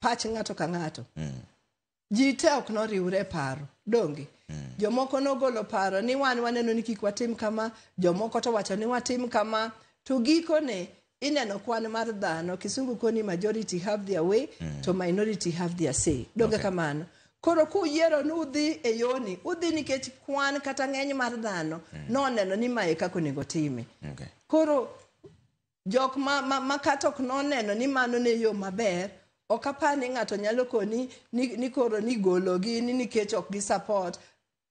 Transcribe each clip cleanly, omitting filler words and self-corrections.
pach ng'ato ka ng'ato. Ji te ok noriwre e paro, donge? Jomoko nogolo paro ni wan waneno ni kik watim kama, jomoko to wacho ni watim kama, to gikone ineno kwan mar dhano, kisungu koni majority have their way to minority have their say. Donge kamano? Koro kuyiero ni udhi e yoni, udhi nikech kwan kata ng'eny mar dhano noneno ni mae kaka onego time. Koro jok ma kata ok noneno ni mano ne yo maber, ok apar ni ng'ato nyalo koni ni koro ni gologi ni nikech ok gi support.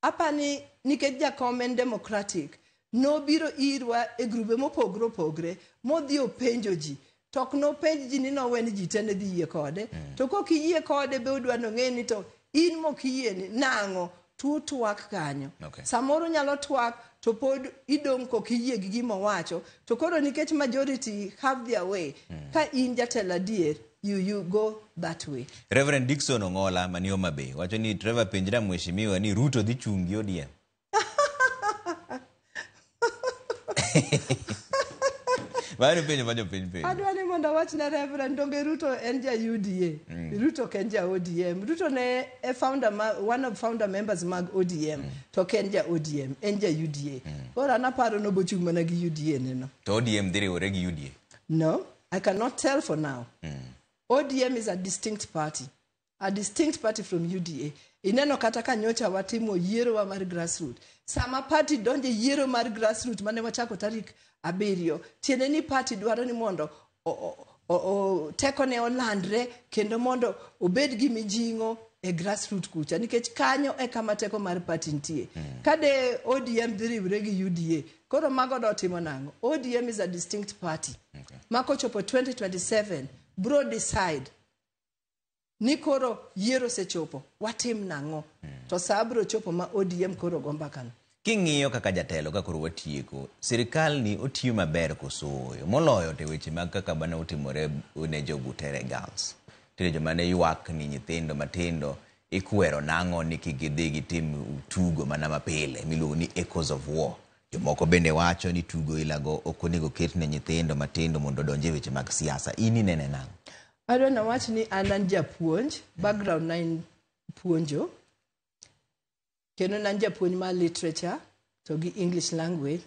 Apar ni nikech jakom en democratic, nobiro irwa e grube mopogre opogre, modhi openjo ji. To ok nopenj ji ni nowe ni ji te ne dhi yie kode. To kok iyie kode be udwa nong'e ni to in mok iyie ni nang'o tu twak kanyo. Samoro nyalo twak to pod idong' kok iyie gi gima owacho. To koro nikech majority have their way, ka in jatelo adier, you go that way. Reverend Dickson Ong'ola mani Homa Bay wacho ni Trevor penjra mheshimiwa ni Ruto dhi chung' gi ODM. Mano penjo ma jopiny penjo. Adwa ni mondo awach ne Reverend donge Ruto en ja UDA. Ruto ok en ja ODM. Ruto ne e founder ma, one of founder members mag ODM. To ok en ja ODM, en ja UDA. Koro an aparo ni obochung' mana gi UDA neno. To ODM dhi riwore gi UDA. No, I cannot tell for now. ODM is a distinct party. A distinct party from UDA. Ineno kata ka nyocha watimo yierowa mar grassroot. Sama party donje yiero mar grassroot mane wachako tarik 7, tiende ni party dwaro ni mondo tekone olandre kendo mondo obed gi mijing'o e grassroot kucha, nikech kanyo e kama teko mar party nitie. Ka de ODM dhi riwre gi UDA, koro mago do timo nang'o? ODM is a distinct party. Ma kochopo 2027, bro decide ni koro yiero osechopo, watim nang'o? To saa bro chopo ma ODM koro go mbakano. King'iyo kaka jatelo ka koro watieko, sirikal ni otiyo maber koso ooyo? Moloyo to weche mag kaka mane otimore ne jo Butere Girls. Nitiere joma ne ywak ni nyithindo matindo ikwero nang'o ni kik gidhi gitim tugo mana mapile miluongo ni Echoes of War. Jomoko bende wacho ni tugo ilago ok onego ket ne nyithindo matindo mondo odonj e weche mag siasa. In inene nang'o? Adwa nawach ni an an japuonj, background na en puonjo. Kendo ne an japuonj mar literature to gi English language